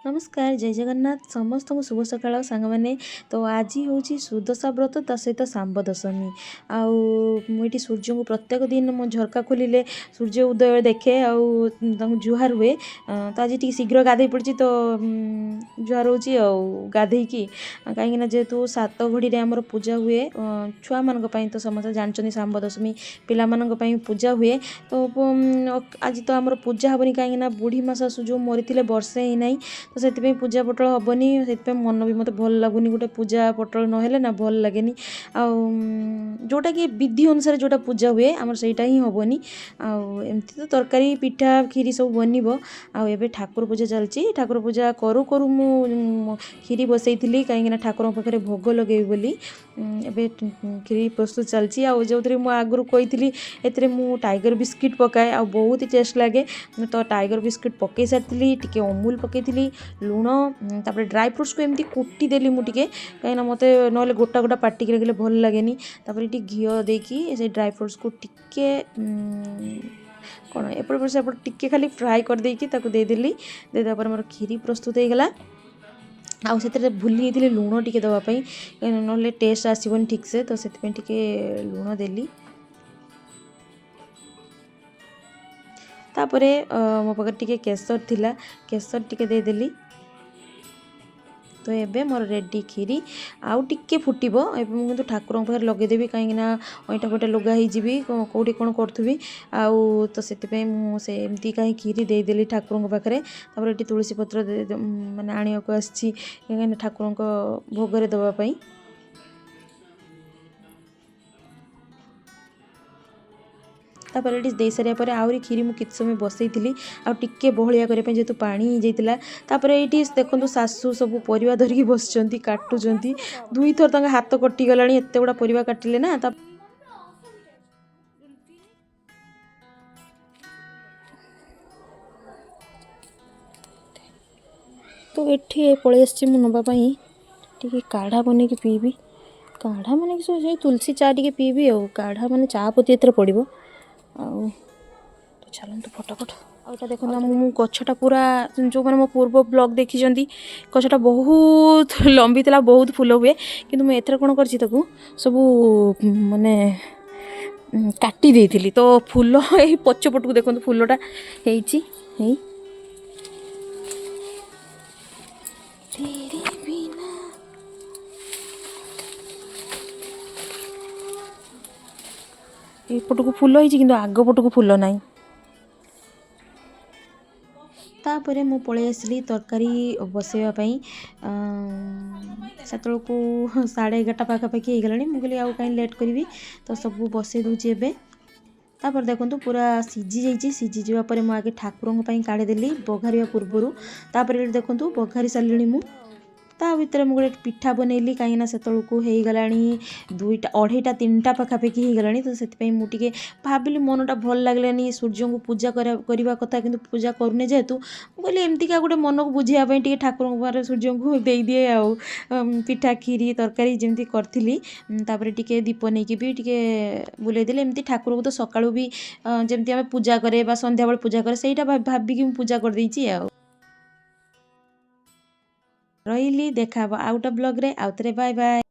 ନମସ୍କାର, ଜୟ ଜଗନ୍ନାଥ। ସମସ୍ତଙ୍କୁ ଶୁଭ ସକାଳ ସାଙ୍ଗମାନେ। ତ ଆଜି ହେଉଛି ସୁଦଶା ବ୍ରତ, ତା ସହିତ ଶାମ୍ବ ଦଶମୀ। ଆଉ ମୁଁ ଏଇଠି ସୂର୍ଯ୍ୟଙ୍କୁ ପ୍ରତ୍ୟେକ ଦିନ ମୋ ଝରକା ଖୋଲିଲେ ସୂର୍ଯ୍ୟ ଉଦୟ ଦେଖେ ଆଉ ତାଙ୍କୁ ଜୁହାର ହୁଏ। ତ ଆଜି ଟିକେ ଶୀଘ୍ର ଗାଧୋଇ ପଡ଼ିଛି, ତ ଜୁହାର ହେଉଛି ଆଉ ଗାଧେଇକି, କାହିଁକିନା ଯେହେତୁ 7 ଘଡ଼ିରେ ଆମର ପୂଜା ହୁଏ ଛୁଆମାନଙ୍କ ପାଇଁ। ତ ସମସ୍ତେ ଜାଣିଛନ୍ତି ଶାମ୍ବ ଦଶମୀ ପିଲାମାନଙ୍କ ପାଇଁ ପୂଜା ହୁଏ। ତ ଆଜି ତ ଆମର ପୂଜା ହେବନି, କାହିଁକିନା ବୁଢ଼ୀ ମା ଶାଶୁ ଯେଉଁ ମରିଥିଲେ ବର୍ଷେ ହେଇନାହିଁ, ତ ସେଥିପାଇଁ ପୂଜା ପଟଳ ହେବନି। ସେଥିପାଇଁ ମନ ବି ମୋତେ ଭଲ ଲାଗୁନି, ଗୋଟେ ପୂଜା ପଟଳ ନହେଲେ ନା ଭଲ ଲାଗେନି। ଆଉ ଯେଉଁଟାକି ବିଧି ଅନୁସାରେ ଯେଉଁଟା ପୂଜା ହୁଏ ଆମର, ସେଇଟା ହିଁ ହେବନି। ଆଉ ଏମିତି ତ ତରକାରୀ, ପିଠା, କ୍ଷୀରି ସବୁ ବନିବ। ଆଉ ଏବେ ଠାକୁର ପୂଜା ଚାଲିଛି। ଠାକୁର ପୂଜା କରୁ କରୁ ମୁଁ କ୍ଷୀରି ବସେଇଥିଲି, କାହିଁକିନା ଠାକୁରଙ୍କ ପାଖରେ ଭୋଗ ଲଗେଇବି ବୋଲି। ଏବେ କ୍ଷୀରି ପ୍ରସ୍ତୁତ ଚାଲିଛି। ଆଉ ଯେଉଁଥିରେ ମୁଁ ଆଗରୁ କହିଥିଲି, ଏଥିରେ ମୁଁ ଟାଇଗର ବିସ୍କିଟ୍ ପକାଏ ଆଉ ବହୁତ ଟେଷ୍ଟ ଲାଗେ। ତ ଟାଇଗର ବିସ୍କିଟ୍ ପକାଇ ସାରିଥିଲି, ଟିକେ ଅମୁଲ ପକାଇଥିଲି, ଲୁଣ, ତାପରେ ଡ୍ରାଏ ଫ୍ରୁଟ୍ସକୁ ଏମିତି କୁଟି ଦେଲି ମୁଁ ଟିକେ, କାହିଁକିନା ମୋତେ ନହେଲେ ଗୋଟା ଗୋଟା ପାଟିକି ଲାଗିଲେ ଭଲ ଲାଗେନି। ତାପରେ ଟିକେ ଘିଅ ଦେଇକି ସେଇ ଡ୍ରାଏ ଫ୍ରୁଟ୍ସକୁ ଟିକେ କ'ଣ ଏପଟ ସେପଟ ଟିକେ ଖାଲି ଫ୍ରାଏ କରିଦେଇକି ତାକୁ ଦେଇଦେଲି। ଦେଇଦେବା ପରେ ମୋର କ୍ଷୀରି ପ୍ରସ୍ତୁତ ହେଇଗଲା। ଆଉ ସେଥିରେ ଭୁଲି ଯାଇଥିଲି ଲୁଣ ଟିକେ ଦେବା ପାଇଁ, କାହିଁକିନା ନହେଲେ ଟେଷ୍ଟ ଆସିବନି ଠିକ୍ସେ, ତ ସେଥିପାଇଁ ଟିକେ ଲୁଣ ଦେଲି। ତାପରେ ମୋ ପାଖରେ ଟିକେ କେଶର ଥିଲା, କେଶର ଟିକେ ଦେଇଦେଲି। ତ ଏବେ ମୋର ରେଡ଼ି କ୍ଷୀରି। ଆଉ ଟିକେ ଫୁଟିବ। ଏବେ ମୁଁ କିନ୍ତୁ ଠାକୁରଙ୍କ ପାଖରେ ଲଗେଇଦେବି, କାହିଁକିନା ଅଇଁଠା ଫଇଁଠା ଲଗା ହେଇଯିବି, କେଉଁଠି କ'ଣ କରୁଥିବି। ଆଉ ତ ସେଥିପାଇଁ ମୁଁ ସେ ଏମିତି କାହିଁ କ୍ଷୀରି ଦେଇଦେଲି ଠାକୁରଙ୍କ ପାଖରେ। ତାପରେ ଏଠି ତୁଳସୀ ପତ୍ର ମାନେ ଆଣିବାକୁ ଆସିଛି, କାହିଁକିନା ଠାକୁରଙ୍କ ଭୋଗରେ ଦେବା ପାଇଁ। ତାପରେ ଏଠି ଦେଇସାରିବା ପରେ ଆହୁରି କ୍ଷୀରି ମୁଁ କିଛି ସମୟ ବସେଇଥିଲି, ଆଉ ଟିକେ ବହଳିଆ କରିବା ପାଇଁ, ଯେହେତୁ ପାଣି ହେଇଯାଇଥିଲା। ତାପରେ ଏଇଠି ଦେଖନ୍ତୁ ଶାଶୁ ସବୁ ପରିବା ଧରିକି ବସିଛନ୍ତି, କାଟୁଛନ୍ତି। ଦୁଇଥର ତାଙ୍କ ହାତ କଟିଗଲାଣି, ଏତେ ଗୁଡ଼ା ପରିବା କାଟିଲେ ନା। ତା ତ ଏଠି ପଳେଇ ଆସିଛି ମୁଁ ନେବା ପାଇଁ ଟିକେ କାଢ଼ା ବନେଇକି ପିଇବି। କାଢ଼ା ମାନେ ସେଇ ତୁଳସୀ ଚା ଟିକେ ପିଇବି। ଆଉ କାଢ଼ା ମାନେ ଚା ପତି ଏଥିରେ ପଡ଼ିବ। ଆଉ ତ ଚାଲନ୍ତୁ ଫଟାଫଟ। ଆଉ ଏଇଟା ଦେଖନ୍ତୁ, ମୁଁ ଗଛଟା ପୁରା, ଯେଉଁମାନେ ମୋ ପୂର୍ବ ବ୍ଲଗ୍ ଦେଖିଛନ୍ତି, ଗଛଟା ବହୁତ ଲମ୍ବି ଥିଲା, ବହୁତ ଫୁଲ ହୁଏ। କିନ୍ତୁ ମୁଁ ଏଥର କ'ଣ କରିଛି, ତାକୁ ସବୁ ମାନେ କାଟି ଦେଇଥିଲି। ତ ଫୁଲ ଏଇ ପଛ ପଟକୁ ଦେଖନ୍ତୁ ଫୁଲଟା ହେଇଛି। ହେଇ ତେରେ ବିନା ଏପଟକୁ ଫୁଲ ହେଇଛି, କିନ୍ତୁ ଆଗ ପଟକୁ ଫୁଲ ନାହିଁ। ତାପରେ ମୁଁ ପଳେଇ ଆସିଲି ତରକାରୀ ବସେଇବା ପାଇଁ। ସେତେବେଳକୁ 11:30 ପାଖାପାଖି ହେଇଗଲାଣି। ମୁଁ କହିଲି ଆଉ କାହିଁ ଲେଟ୍ କରିବି, ତ ସବୁ ବସେଇ ଦେଉଛି ଏବେ। ତାପରେ ଦେଖନ୍ତୁ ପୁରା ସିଝି ଯାଇଛି। ସିଝିଯିବା ପରେ ମୁଁ ଆଗେ ଠାକୁରଙ୍କ ପାଇଁ କାଢ଼ିଦେଲି ବଘାରିବା ପୂର୍ବରୁ। ତାପରେ ଏଠି ଦେଖନ୍ତୁ ବଘାରି ସାରିଲିଣି ମୁଁ। ତା ଭିତରେ ମୁଁ ଗୋଟେ ପିଠା ବନେଇଲି, କାହିଁକିନା ସେତେବେଳକୁ ହେଇଗଲାଣି 2ଟା, 2:30, 3ଟା ପାଖାପାଖି ହେଇଗଲାଣି। ତ ସେଥିପାଇଁ ମୁଁ ଟିକେ ଭାବିଲି, ମନଟା ଭଲ ଲାଗିଲାନି, ସୂର୍ଯ୍ୟଙ୍କୁ ପୂଜା କରିବା କଥା କିନ୍ତୁ ପୂଜା କରୁନେ ଯେହେତୁ, ମୁଁ କହିଲି ଏମିତିକା ଗୋଟେ ମନକୁ ବୁଝେଇବା ପାଇଁ ଟିକେ ଠାକୁରଙ୍କ ପାଖରେ ସୂର୍ଯ୍ୟଙ୍କୁ ଦେଇଦିଏ। ଆଉ ପିଠା, କ୍ଷୀରି, ତରକାରୀ ଯେମିତି କରିଥିଲି, ତାପରେ ଟିକେ ଦୀପ ନେଇକି ବି ଟିକେ ବୁଲେଇଦେଲି ଏମିତି ଠାକୁରଙ୍କୁ। ତ ସକାଳୁ ବି ଯେମିତି ଆମେ ପୂଜା କରେ ବା ସନ୍ଧ୍ୟାବେଳେ ପୂଜା କରେ, ସେଇଟା ଭାବିକି ମୁଁ ପୂଜା କରିଦେଇଛି। ଆଉ ରହିଲି, ଦେଖା ହେବ ଆଉ ଗୋଟେ ବ୍ଲଗ୍ରେ ଆଉ ଥରେ। Bye bye.